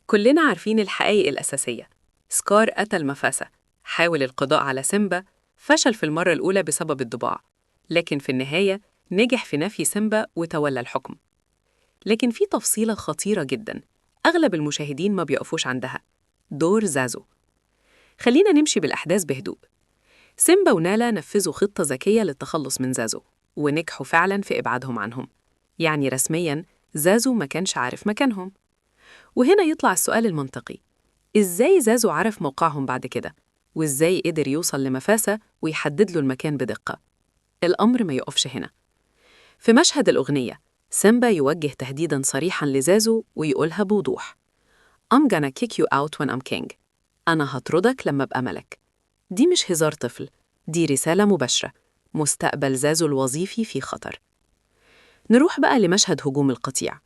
كلنا عارفين الحقائق الأساسية. سكار قتل مفاسا، حاول القضاء على سيمبا، فشل في المرة الأولى بسبب الضباع، لكن في النهاية نجح في نفي سيمبا وتولى الحكم. لكن في تفصيلة خطيرة جدا أغلب المشاهدين ما بيقفوش عندها: دور زازو. خلينا نمشي بالأحداث بهدوء. سيمبا ونالا نفذوا خطة ذكية للتخلص من زازو، ونجحوا فعلا في إبعادهم عنهم. يعني رسميا زازو ما كانش عارف مكانهم. وهنا يطلع السؤال المنطقي: إزاي زازو عرف موقعهم بعد كده؟ وإزاي قدر يوصل لمفاسة ويحدد له المكان بدقة؟ الأمر ما يقفش هنا. في مشهد الأغنية، سيمبا يوجه تهديدا صريحا لزازو ويقولها بوضوح: "I'm gonna kick you out when I'm king". أنا هطردك لما أبقى ملك. دي مش هزار طفل، دي رسالة مباشرة: مستقبل زازو الوظيفي في خطر. نروح بقى لمشهد هجوم القطيع.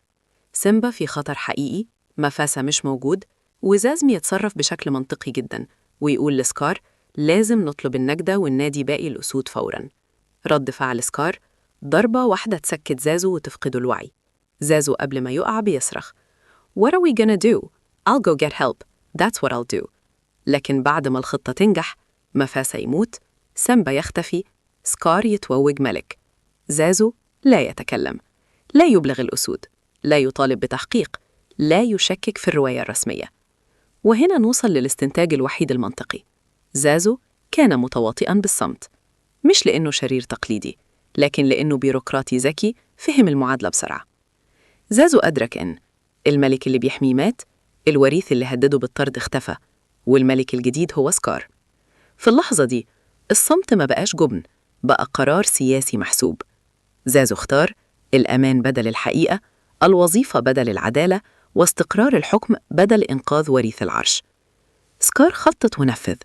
سيمبا في خطر حقيقي، مفاسا مش موجود، وزازو يتصرف بشكل منطقي جدا ويقول لسكار: "لازم نطلب النجدة وننادي باقي الأسود فورا". رد فعل سكار: ضربة واحدة تسكت زازو وتفقده الوعي. زازو قبل ما يقع بيصرخ: "What are we gonna do? I'll go get help. That's what I'll do." لكن بعد ما الخطة تنجح، مفاسا يموت، سيمبا يختفي، سكار يتوج ملك. زازو لا يتكلم، لا يبلغ الأسود، لا يطالب بتحقيق، لا يشكك في الرواية الرسمية. وهنا نوصل للاستنتاج الوحيد المنطقي: زازو كان متواطئا بالصمت، مش لأنه شرير تقليدي، لكن لأنه بيروقراطي ذكي فهم المعادلة بسرعة. زازو أدرك إن الملك اللي بيحميه مات، الوريث اللي هدده بالطرد اختفى، والملك الجديد هو سكار. في اللحظة دي الصمت ما بقاش جبن، بقى قرار سياسي محسوب. زازو اختار الأمان بدل الحقيقة، الوظيفة بدل العدالة، واستقرار الحكم بدل إنقاذ وريث العرش. سكار خطط ونفذ،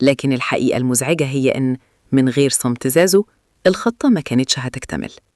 لكن الحقيقة المزعجة هي إن من غير صمت زازو الخطة ما كانتش هتكتمل.